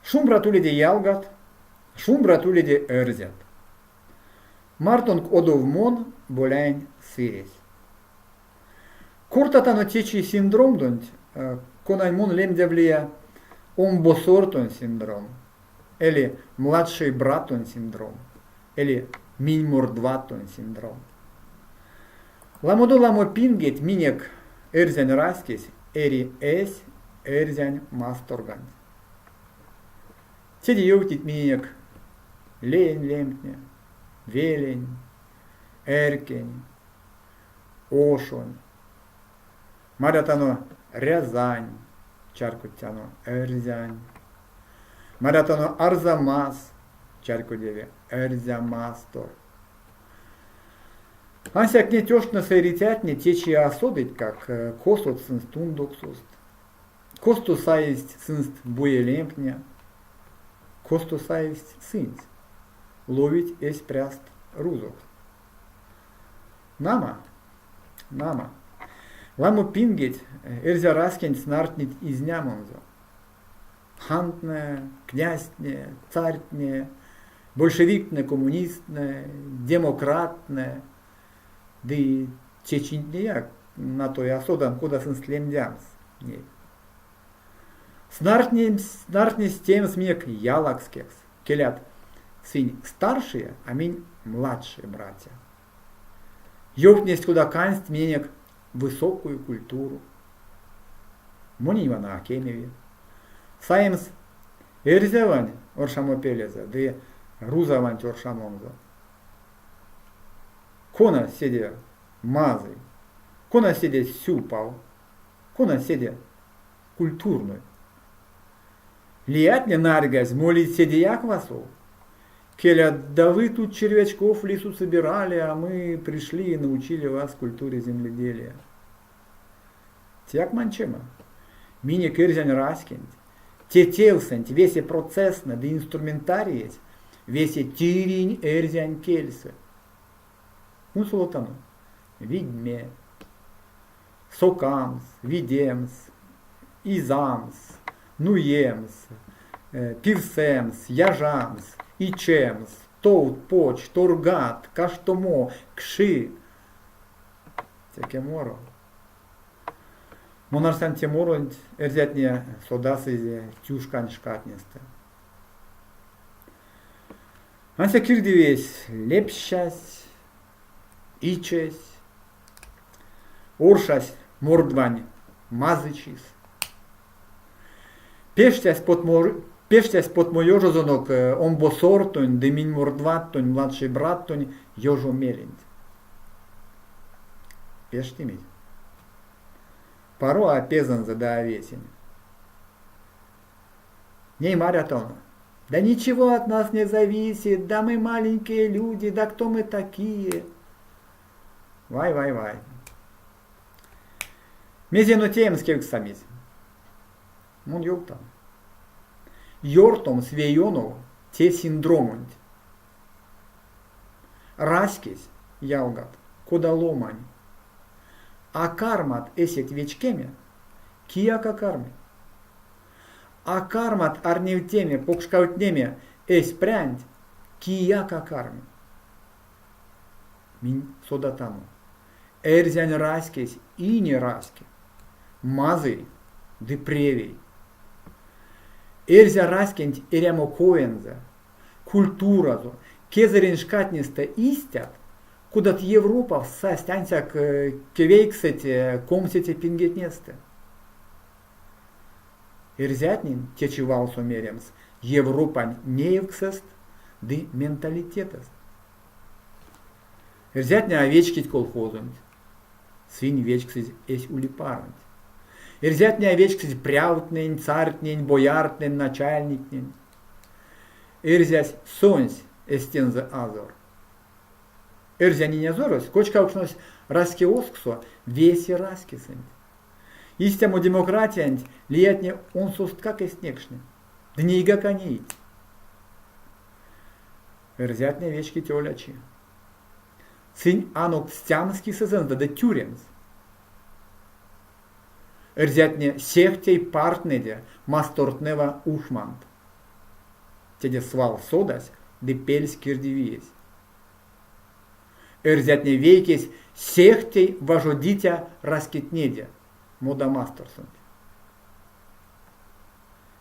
Шумбрат уледе ялгат, шумбрат уледе эрзят. Мартонк одов мон, Боляень Сыресь. Кортатано течи синдромдонть, конань мон лемдявлия омбосортонь синдром, эли младший братонь синдром, эли минь мордватонь синдром. Ламодо ламо пингеть минек эрзянь раськесь эри эсь эрзянь масторганть. Теде ёвтнить миненек леень лемтне, велень, эрькень, ошонь. Марятано Рязань, чарькодтяно эрзянь. Марятано Арзамас, чарькодеви Эрзямастор. Ансяк неть оштнэсэ эрицятне течи а содытькак, косот сынст ундоксост. Косто саевсть сынст буелемтне, косто саевсть сынсь, ловить эсь пряст рузокс. Нама, нама, ламо пингеть эрзя раськенть снартнить изнямонзо. Хантнэ, князтне, царьтне, большевиктне, коммунисттнэ, демократнэ ды чечинтнеяк натой а содан, кода сынст лемдямс ней. Снартнесть теемс минек ялакскекс, келят, сынь старшие, а минь младшие братья. Ёвтнесть, кода кандсть миненек высокую культуру. Монень вана а кемеви. Саемс эрзявань оршамопелезэ ды рузаванть оршамонзо. Кона седе мазый, кона седе сюпав, кона седе культурной. Лиятне нарьгазь молить седеяк васов. Келя, да вы тут червячков в лесу собирали, а мы пришли и научили вас культуре земледелия. Теяк манчема. Минек эрзянь раськенть, те тевсэнть весе процесстнэ ды инструментариесь весе тиринь эрзянь кельсэ. Кунсолотано видьме, сокамс, видемс, изамс, нуемс, пивсэмс, яжамс, ичемс, товт, поч, торгат, каштомо, кши. Теке моро. Мон арсян те моронть эрзятне содасызь тюшкань шкатнестэ. Ансяк кирдивесь лепщась, ичесь, оршась мордвань мазычис. Пештясь потмоёжозонок омбосортонь ды минь мордваттонь младший браттонь ёжо меленть. Пештимизь. Паро а пезэнзэ да а весень. Ней марятано. Да ничего от нас не зависит, да мы маленькие люди, да кто мы такие? Вай-вай-вай. Мезе эно теемс кевкстьсамизь? Мон ёвтан. Ёртомс ве ёнов те синдромонть. Раськесь, ялгат, кода ломань. А кармат эсеть вечкеме, кияк а карми. А кармат арневтеме, покшкавтнеме эсь прянть, кияк а карми. Минь содатано. Эрзянь раськесь ине раське, мазый ды превей. Эрзя раськенть эрямо коензэ, культуразо, кезэрень шкатнестэ истят, кодат Европав састь ансяк кевейксэть комсете пингетнестэ. Эрзятнень течи валсо меремс Европань неевксэст ды менталитетэст. Эрзятне а вечкить колхозонть, сынь вечксызь эсь улипаронть. Эрзятне а вечксызь прявтнэнь, цартнень, бояртнэнь, начальниктнень. Эрзясь сонсь эстензэ азор. Эрзянь инязорось кочкавкшнось раськеозксо весе раськесэнть. Истямо демократиянть лиятне онсосткак эзть некшне, ды нейгак а неить. Эрзятне вечкить олячи. Сынь анокт стямс кисэзэнзэ ды тюремс. Эрзятне сехте партнеде мастортнэва ушмант. Теде свал содась ды пельсь кирдивиесь. Эрзятне вейкесь сехте важодиця раськетнеде модамасторсонть.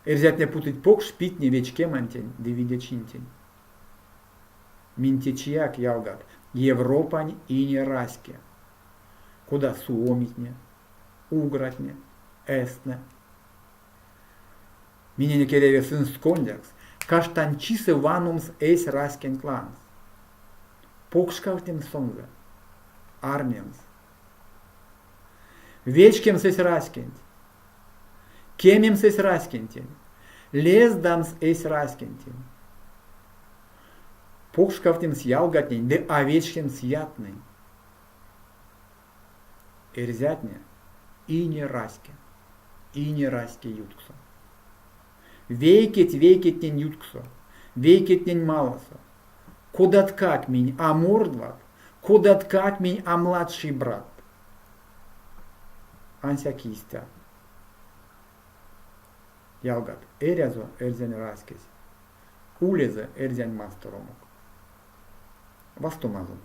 Эрзятне путыть покш питне вечкемантень ды видечинтень. Минь течияк, ялгат, Европань ине раське, кода суомитне, угратне, эстнэ. Миненек эряви сынст кондякс, каштанчисэ ваномс эсь раськенть лангс. Покшкавтнемс сонзэ, арнемс. Вечкемс эсь раськенть, кемемс эсь раськентень, лездамс эсь раськентень. Покшкавтнемс ялгатнень ды а вечкемс ятнэнь. Эрзятне ине раське, ине раське ютксо. Вейкеть вейкетнень ютксо, вейкетнень маласо. Кодаткак минь а мордват, кодаткак минь а младший брат. Ансяк истя. Ялгат, эрязо эрзянь раськесь, улезэ эрзянь масторомок. Вастомазонок.